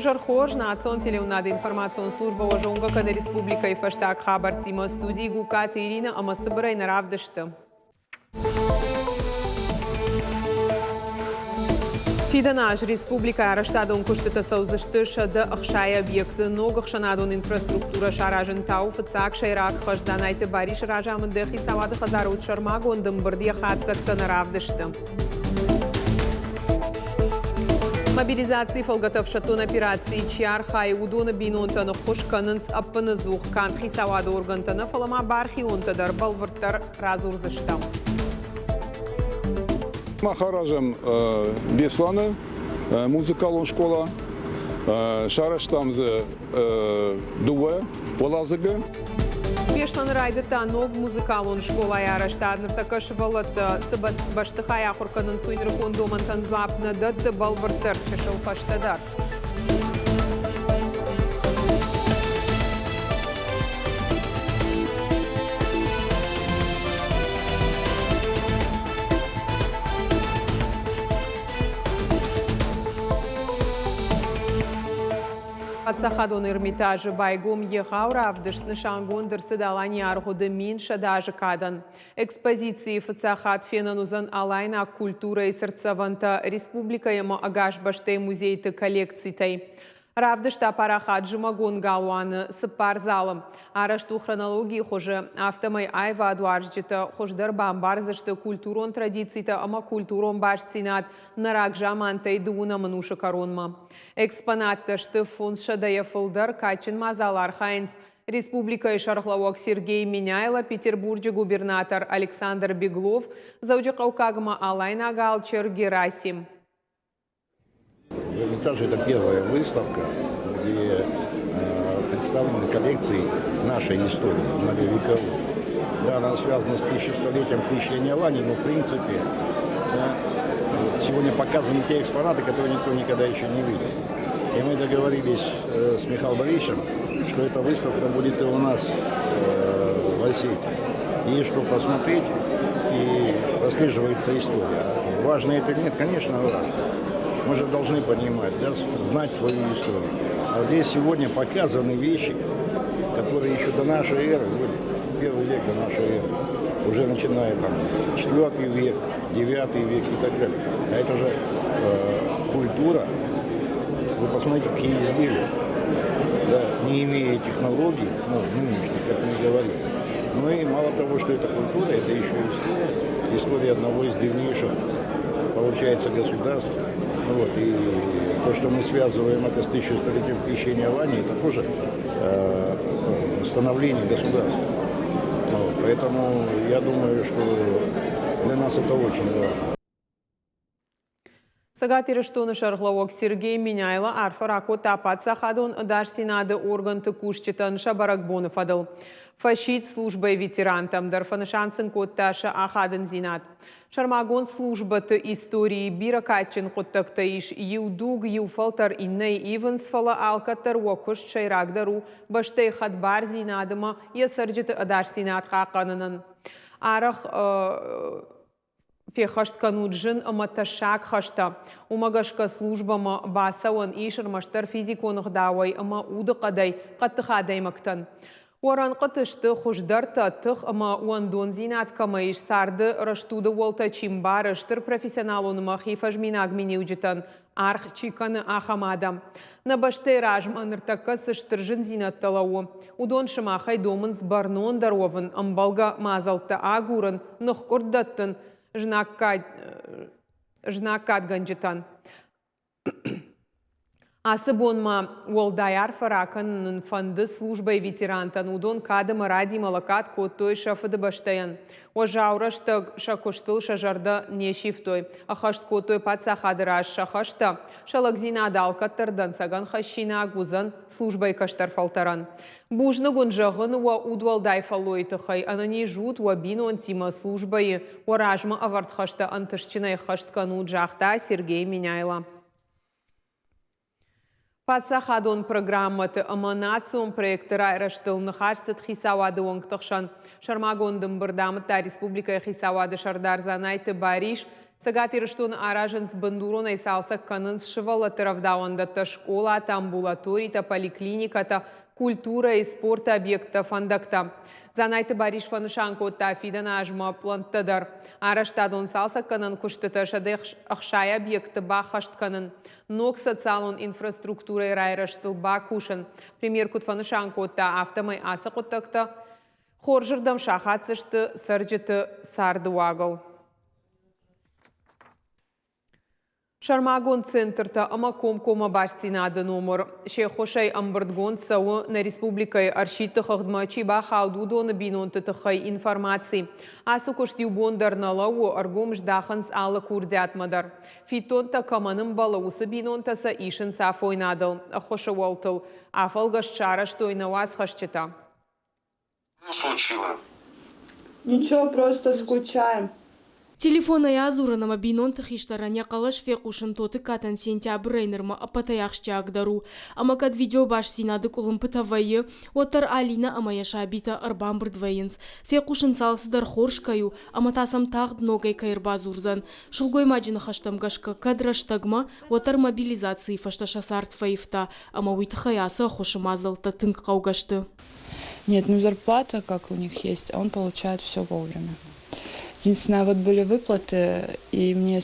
Уӕ хорз, национ телеуынады информацион службӕ уӕ зонгӕ кӕны республикӕйы фӕстаг хабӕрттимӕ. Студийы Гукаты Ирина ӕмӕ цыбырӕй нӕ равдысты. Фидӕн аз республикӕйы арӕзтадон куыстытӕ цӕудзысты 160 объекты. Ног ӕхсӕнадон инфраструктурӕ саразын та у фыццаг сӕйраг хӕс. Дзанайты Барисы разамынды хицауады хӕдзары уыд сӕрмагонд ӕмбырд йӕ хатдзӕгтӕ нӕ равдысты. Мобилизацийы фӕлгӕты ӕфсӕддон операцийы чи архайы, уыдоны бинонтӕн ӕххуыс кӕнынц ӕппынӕдзух канд хицауады органтӕ нӕ, фӕлӕ ма бархионтӕ дӕр бӕлвырддӕр радзурдзыстӕм. Мах аразӕм Беслӕны музыкалон скъола. Сарӕзтам дзы дыууӕ уӕладзыгы. Беслӕны райдыдта ног музыкалон скъолайы арӕзтад. Ныртӕккӕ сывӕллӕттӕ цы бӕстыхай ахуыр кӕнынц, уый нырыккон домӕнтӕн дзуапп нӕ дӕтты, бӕлвырддӕр чысыл фӕстӕдӕр. Паддзахадон Эрмитажы байгом егъау равдыст нысангонд ӕрцыд Аланийы аргъуыды 1100 азы кадӕн. Экспозицийы фыццаг хатт фенӕн уыдзӕн алайнаг культурӕйы цыртдзӕвӕнтӕ республикӕйы ӕмӕ ӕгас бӕстӕйы музейты коллекцитӕй. Равдыст апарахат зымӕгон галуаны цыппар залы. Арӕзт у хронологийы хуызы, афтӕмӕй аивадуарзджытӕ хуыздӕр бамбардзысты культурон традицитӕ ӕмӕ культурон бастдзинад нӕ рагзамантӕй дыууынӕм ӕнусы кӕронмӕ. Экспонаттӕ сты фондзсӕдӕйӕ фылдӕр, кадджын мадзалы архайынц Республикӕйы сӕргълӕууӕг Сергей Меняйло, Петербурджы губернатор Александр Беглов, Дзӕуджыхъӕуккаг ӕмӕ алайнаг алчер Герасим. Эрмитаж – это первая выставка, где представлены коллекции нашей истории, многовековой. Да, она связана с 1100-летием крещения Алании, но в принципе да, сегодня показаны те экспонаты, которые никто никогда еще не видел. И мы договорились с Михаилом Борисовичем, что эта выставка будет и у нас в Осетии. И что посмотреть, и прослеживается история. Важно это или нет? Конечно, важно. Мы же должны понимать, да, знать свою историю. А здесь сегодня показаны вещи, которые еще до нашей эры были, первый век до нашей эры, уже начиная там четвертый век, девятый век и так далее. А это же культура. Вы посмотрите, какие изделия. Да, не имея технологий, ну, нынешних, как мы говорим. Ну и мало того, что это культура, это еще история. История одного из древнейших, получается, государств. Вот, и то, что мы связываем это с 1100-летием крещения Алании, это тоже становление государства. Вот, поэтому я думаю, что для нас это очень важно. Цӕгат Ирыстоны сӕргълӕууӕг Сергей Меняйло арфӕ ракодта паддзахадон ӕдасдзинады органты кусджытӕн сӕ бӕрӕгбоны фӕдыл. Фӕсидт службӕйы ветерантӕм дӕр, фӕнысан сын кодта сӕ ахадындзинад. Сӕрмагонд службӕты историйы бирӕ кадджын хъуыддӕгтӕ ис. Иу дуг, иу фӕлтӕр иннӕйы ивынц, фӕлӕ алкӕддӕр уӕ куыст сӕйрагдӕр у бӕстӕйы хӕдбардзинад ӕмӕ йӕ цӕрджыты ӕдасдзинад хъахъхъӕнынӕн. Арӕх феххӕст кӕнут зын ӕмӕ тӕссаг хӕстӕ. Уымӕ гӕсгӕ службӕмӕ бацӕуӕн ис ӕрмӕстдӕр физикон ӕгъдауӕй ӕмӕ удыхъӕдӕй хъӕддых адӕймӕгтӕн. Уӕ рӕнхъыты сты хуыздӕртӕ, тых ӕмӕ уӕндондзинад кӕмӕ ис, царды рӕстуды уӕлтӕ чи мбары, стыр профессионалон ӕмӕ хифӕзминаг миниуджытӕн аргъ чи кӕны, ахӕм адӕм. Нӕ бӕстӕйы размӕ ныртӕккӕ цы стыр зындзинӕдтӕ лӕууы, уыдон сымахӕй домынц бӕрнондӕр уӕвын, ӕмбӕлгӕ мадзӕлттӕ агурын, ныхкъуырд дӕттын знаггадгӕнджытӕн. Ацы бон ма уӕлдай арфӕ ракӕнын фӕнды службӕйы ветерантӕн. Уыдон кад ӕмӕ радимӕ лӕггад кодтой сӕ фыдыбӕстӕйӕн. Уӕззау рӕстӕг сӕ куыстыл сӕ зӕрдӕ не сивтой, ӕххӕст кодтой паддзахады раз сӕ хӕстӕ. Сӕ лӕгдзинад алкӕддӕр дӕнцӕгӕн хӕссинаг уыдзӕн службӕйы кӕстӕр фӕлтӕрӕн. Бузныг уын зӕгъын уӕ удуӕлдай фӕллойы тыххӕй, ӕнӕниз ут уӕ бинонтимӕ службӕйы, уӕ размӕ ӕвӕрд хӕстӕ ӕнтыстджынӕй ӕххӕст кӕнут, загъта Сергей Меняйло. Паддзахадон программӕты ӕмӕ национ проектты райрӕзтыл ныхас цыд хицауады уӕнгты хсӕн. Сӕрмагонд ӕмбырд амыдта республикӕйы хицауады сӕрдар Дзанайты Барис. Цӕгат Ирыстоны аразынц, бындуронӕй цалцӕг кӕнынц сывӕллӕтты рӕвдауӕндӕттӕ, скъолатӕ, амбулаторитӕ, поликлиникӕтӕ, культурӕйы, спорты объекттӕ, фӕндӕгтӕ. Дзанайты Барис фӕнысан кодта фидӕн азмӕ пълӕнттӕ дӕр. Арӕзтадон цалцӕггӕнӕн куыстытӕ 160 объекты баххӕст кӕнын, ног социалон инфраструктурӕйы райрӕзтыл бакусын. Премьер куыд фӕнысан кодта, афтӕмӕй ацы хъуыддӕгтӕ хорзырдӕм сахаддзысты цӕрджыты царды уагыл. Сӕрмагонд центртӕ ӕмӕ комкоммӕ бастдзинады номыр се ххуысӕй ӕмбырдгонд цӕуы нӕ республикӕйы ӕрсидты хыгъдмӕ чи бахауд, уыдоны бинонты тыххӕй информаци. Ацы куыст иу бон дӕр нӕ лӕууы, ӕргом здахынц алы курдиатмӕ дӕр. Фиддонтӕ кӕмӕн ӕмбӕлы, уыцы бинонтӕ сӕ исынц афойнадыл. Ӕххуысы уӕлтыл афӕлгӕст сарӕзтой нӕ уацхӕсджытӕ. Случилось? Ничего, просто скучаем. Телефонӕй адзурын ӕмӕ бинонты хистӕрӕн йӕ хъӕлӕс фехъусын Тотыккатӕн сентябрӕй нырмӕ ӕппӕтӕй ахсджиагдӕр у. Ӕмӕ кӕд видеобастдзинады къуылымпытӕ вӕййы, уӕддӕр Алинӕ ӕмӕ йӕ сабитӕ ӕрбамбырд вӕййынц. Фехъусынц алцыдӕр хорз кӕй у ӕмӕ та сӕм тагъд ногӕй кӕй ӕрбадзурдзӕн. Сылгоймаджы ныхӕстӕм гӕсгӕ, кӕд рӕстӕгмӕ, уӕддӕр мобилизацийы фӕстӕ сӕ цард фӕивта, ӕмӕ уый тыххӕй ацы ӕххуысы мадзӕлттӕ тынг хъӕугӕ сты. Нет, ну зарплата, как у них есть, он получает все вовремя. Единственное, вот были выплаты, и мне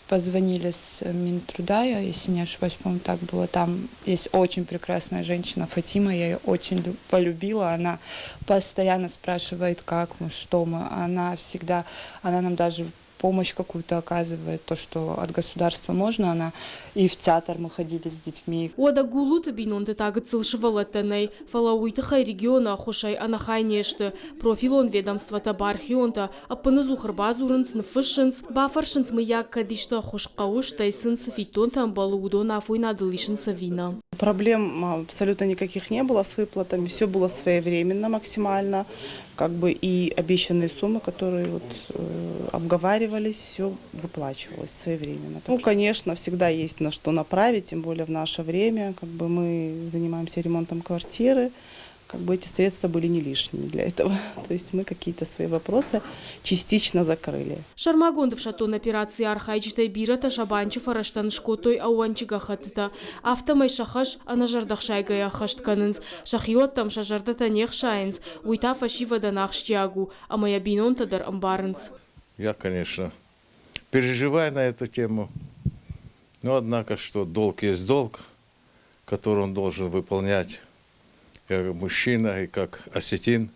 позвонили с Минтруда, я, если не ошибаюсь, по-моему, так было. Там есть очень прекрасная женщина Фатима, я ее очень полюбила. Она постоянно спрашивает, как мы, что мы. Она всегда, она нам даже помощь какую-то оказывает, то, что от государства можно, она и в театр мы ходили с детьми. Уӕдӕ Гулуты бинонты та гыццыл сывӕллӕттӕ нӕй, фӕлӕ уый тыххӕй регионы ӕххуысӕй ӕнӕхай не сты. Профилон ведомствотӕ, бархионтӕ ӕппыныдзух ӕрбадзурынц, ныффыссынц, бафӕрсынц, мыййаг, кӕд исты ӕххуыс хъӕуы, стӕй сын цы фиддонтӕ ӕмбӕлы, уыдон афойнадыл исынц ӕви нӕ. Проблем абсолютно никаких не было с выплатами, все было своевременно максимально, как бы и обещанные суммы, которые вот, обговаривались, все выплачивалось своевременно. Ну, конечно, всегда есть на что направить, тем более в наше время, как бы мы занимаемся ремонтом квартиры, как бы эти средства были не лишними для этого. То есть мы какие-то свои вопросы частично закрыли. Сӕрмагонд ӕфсӕддон операцийы архайджытӕй бирӕтӕ сӕ банчы фӕрӕзтӕн скодтой ӕууӕнчы гӕххӕттытӕ. Афтӕмӕй сӕ хӕс ӕнӕзӕрдӕхсайгӕйӕ ӕххӕст кӕнынц, сӕ хиуӕттӕм сӕ зӕрдӕтӕ не хсайынц, уый та фӕсивӕдӕн ахсджиаг у, ӕмӕ йӕ бинонтӕ дӕр ӕмбарынц. Я, конечно, переживаю на эту тему, но однако, что долг есть долг, который он должен выполнять как мужчина и как осетин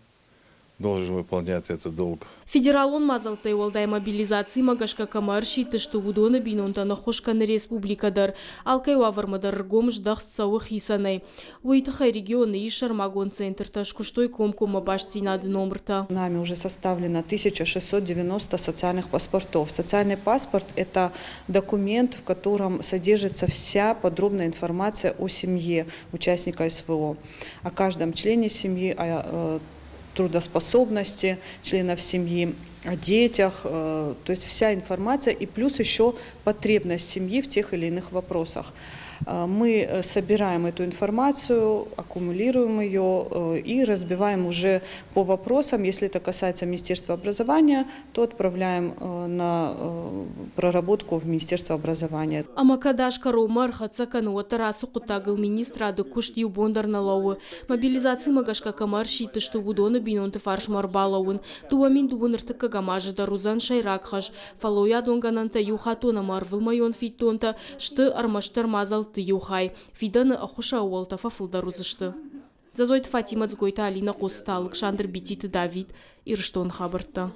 должен выполнять этот долг. Федералон мадзӕлттӕй уӕлдай мобилизацимӕ гӕсгӕ кӕмӕ ӕрсидтысты, уыдоны бинонтӕн ӕххуыс кӕны республикӕ дӕр. Алкӕй уавӕрмӕ дӕр ӕргом здӕхт цӕуы хицӕнӕй. Уый тыххӕй регионы ис сӕрмагонд центртӕ, скуыстой комкоммӕ бастдзинады номыртӕ. Нами уже составлено 1690 социальных паспортов. Социальный паспорт – это документ, в котором содержится вся подробная информация о семье участника СВО, о каждом члене семьи, о трудоспособности членов семьи, о детях, то есть вся информация и плюс еще потребность семьи в тех или иных вопросах. Мы собираем эту информацию, аккумулируем ее и разбиваем уже по вопросам. Если это касается Министерства образования, то отправляем на проработку в Министерство образования. Ӕмӕ кӕд аз кӕронмӕ ӕрхӕццӕ кӕны, уӕддӕр ацы хъуыддагыл министрады куыст иу бон дӕр нӕ лӕууы. Мобилизацимӕ гӕсгӕ кӕмӕ ӕрсидтысты, уыдоны бинонты фарсмӕ ӕрбалӕууын 2035 азы дӕр уыдзӕн сӕйраг хӕс. Фӕллойадон гӕнӕнтӕ иухаттон ӕмӕ ӕрвылмӕйон фиддонтӕ сты ӕрмӕстдӕр мадзӕлтты иу хай. Фидӕны ӕххуысы ӕууӕлтӕ фӕфылдӕр уыдзысты. Дзӕзойты Фатимӕ, Дзгойты Алинӕ, Хъоцыты Алыксандр, Бититы Давид. Ирыстоны хабӕрттӕ.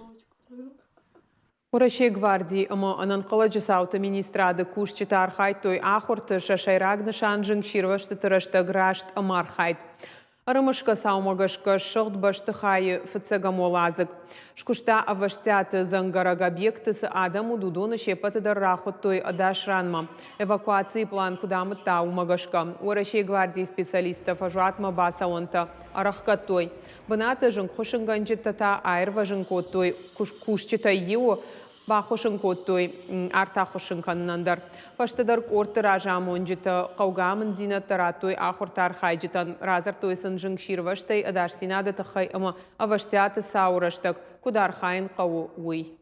Уӕрӕсейы гвардийы ӕмӕ ӕнӕнхъӕлӕджы цауты министрады кусджытӕ архайдтой ахуырты, сӕ сӕйраг нысан зынгсирвӕзтыты рӕстӕг раст ӕмархайд. Ӕрымысгӕ цаумӕ гӕсгӕ ссыгъд бӕстыхайы фыццӕгӕм уӕладзыг. Скуыста ӕвӕстиаты дзӕнгӕрӕг объекты цы адӕм уыд, уыдоны се ппӕты дӕр рахуыдтой ӕдас ранмӕ. Эвакуацийы план куыд амыдта, уымӕ гӕсгӕ Уӕрӕсейы гвардийы специалисттӕ фӕзуатмӕ бацӕуӕнтӕ ӕрӕхгӕдтой. Бынаты зынгхуыссынгӕнджытӕ та аирвӕзын кодтой кусджытӕй иуы, баххуыс ын кодтой арт ахуыссын кӕнынӕн дӕр. Фӕстӕдӕр къордты разамонджытӕ хъӕугӕ амынддзинӕдтӕ радтой ахуырты архайджытӕн, радзырдтой сын зынгсирвӕзтӕй ӕдасдзинады тыххӕй ӕмӕ ӕвӕстиаты цауы рӕстӕг куыд архайын хъӕуы, уый.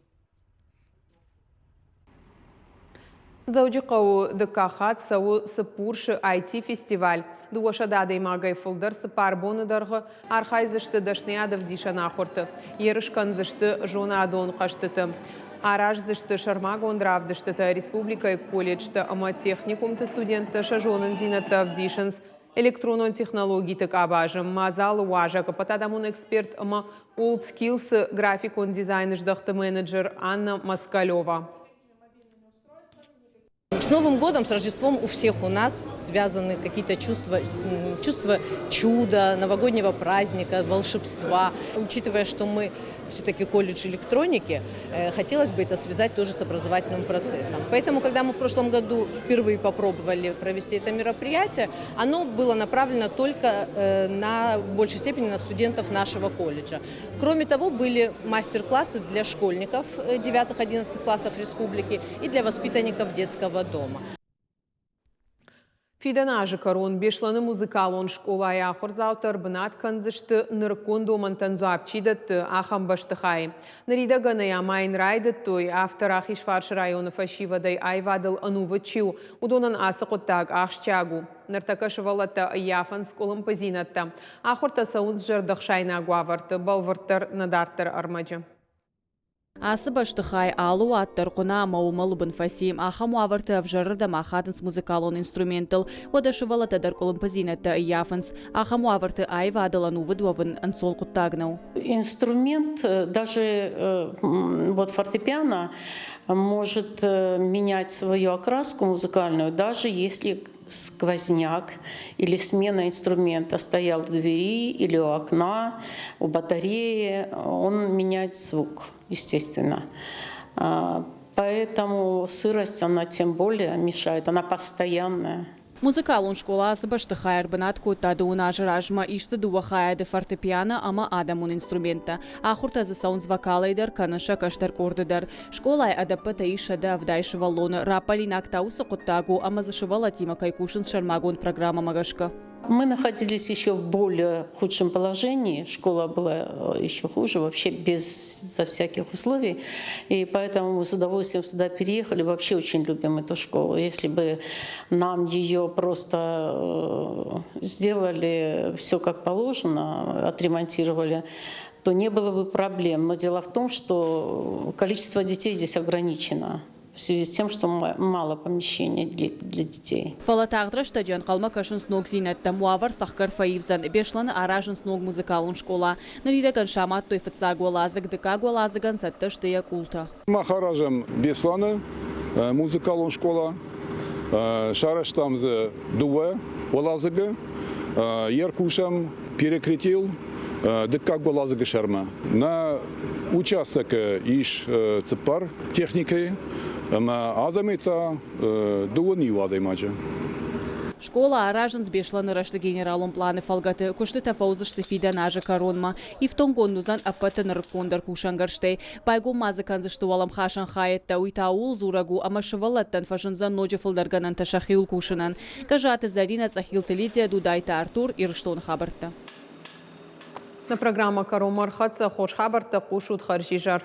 Дзӕуджыхъӕуы дыккаг хатт цӕуы Цыппурсы IT-фестиваль. 200 адӕймагӕй фылдӕр 4 боны дӕргъы архайдзысты дӕсныйадӕвдисӕн ахуырты, ерыс кӕндзысты зонадон хъӕзтыты. Араздзысты сӕрмагонд равдыстытӕ республикӕйы колледжты ӕмӕ техникумты студенттӕ сӕ зонындзинӕдтӕ ӕвдисынц электронон технологиты къабазы. Мадзалы уазӕг ӕппӕтадӕмон эксперт ӕмӕ WorldSkills-ы графикон дизайны здӕхты менеджер Анна Москалева. С Новым годом, с Рождеством у всех у нас связаны какие-то чувства, чувства чуда, новогоднего праздника, волшебства. Учитывая, что мы все-таки колледж электроники, хотелось бы это связать тоже с образовательным процессом. Поэтому, когда мы в прошлом году впервые попробовали провести это мероприятие, оно было направлено только на в большей степени на студентов нашего колледжа. Кроме того, были мастер-классы для школьников 9-11 классов республики и для воспитанников детского дома. Фидӕн азы кӕрон Беслӕны музыкалон скъолайы ахуырдзаутӕ ӕрбынат кӕндзысты нырыккон домӕнтӕн дзуапп чи дӕтты, ахӕм бӕстыхайы. Ныридӕгӕн ӕй амайын райдыдтой, афтӕ Рахизфарсы районы фӕсивӕдӕй аивадыл ӕнувыд чи у, уыдонӕн ацы хъуыддаг ахсджиаг у. Ныртӕккӕ сывӕллӕттӕ ӕййафынц къуылымпыдзинӕдтӕ. Ахуыртӕ цӕуынц зӕрдӕхсаинаг уавӕрты, бӕлвырддӕр нӕ дарддӕры ӕрмӕджы. Ацы бӕстыхай алы уат дӕр хъуына ӕмӕ уымӕлы бын фӕци. Ахӕм уавӕрты ӕвзӕрырдӕм ахадынц музыкалон инструменттыл. Уӕдӕ сывӕллӕттӕ дӕр къуылымпыдзинӕдтӕ ӕййафынц. Ахӕм уавӕрты аивадыл ӕнувыд уӕвын ӕнцон хъуыддаг нӕу. Инструмент, даже вот фортепиано, может менять свою окраску музыкальную, даже если сквозняк или смена инструмента стоял у двери или у окна, у батареи, он меняет звук, естественно. Поэтому сырость, она тем более мешает, она постоянная. Музыкалон скъола ацы бӕстыхайы ӕрбынат кодта 2 азы размӕ. Ис дзы дыууӕ хайады: фортепиано ӕмӕ адӕмон инструменттӕ. Ахуыртӕ дзы цӕуынц вокалӕй дӕр, кӕны сӕ кӕстӕр къорды дӕр. Скъолайы ӕдӕппӕтӕй ис 170 сывӕллоны. Раппӕлинаг та уыцы хъуыддаг у, ӕмӕ дзы сывӕллӕттимӕ кӕй кусынц сӕрмагонд программӕмӕ гӕсгӕ. Мы находились еще в более худшем положении. Школа была еще хуже, вообще без всяких условий. И поэтому мы с удовольствием сюда переехали. Вообще очень любим эту школу. Если бы нам ее просто сделали все как положено, отремонтировали, то не было бы проблем. Но дело в том, что количество детей здесь ограничено в связи с тем, что мало помещений для детей. Фӕлӕ тагъд рӕстӕджы ӕнхъӕлмӕ кӕсынц ногдзинӕдтӕм. Уавӕр цӕхгӕр фӕивдзӕн. Беслӕны аразынц ног музыкалон скъола. Ныридӕгӕн самадтой фыццаг уӕладзыг, дыккаг уӕладзыгӕн цӕттӕ сты йӕ къултӕ. Мах аразӕм Беслӕны музыкалон скъола. Сарӕзтам дзы дыууӕ уӕладзыгы. Йе ркусӕм перекрытийыл дыккаг уӕладзыгы сӕрмӕ. Нӕ участокы ис цыппар техникӕйы ӕмӕ адӕмӕй та дыууын иу адӕймаджы. Скъола аразынц Беслӕны рӕзты генералон пъланы фӕлгӕты. Куыстытӕ фӕуыдзысты фидӕн азы кӕронмӕ. Ифтонггонд уыдзӕн ӕппӕты нырыккондӕр кусӕнгӕрзтӕй. Байгом ма дзы кӕндзысты уӕлӕмхасӕн хайӕдтӕ. Уый та ууыл дзурӕг у, ӕмӕ сывӕллӕттӕн фӕзындзӕн ноджы фылдӕр гӕнӕнтӕ сӕхиуыл кусынӕн. Гӕззаты Зӕринӕ, Цъӕхилты Лидия, Дудайты Артур, Ирыстоны хабӕрттӕ. Нӕ программӕ кӕронмӕ ӕрхӕццӕ. Хорз хабӕрттӕ хъусут, хӕрзизӕр.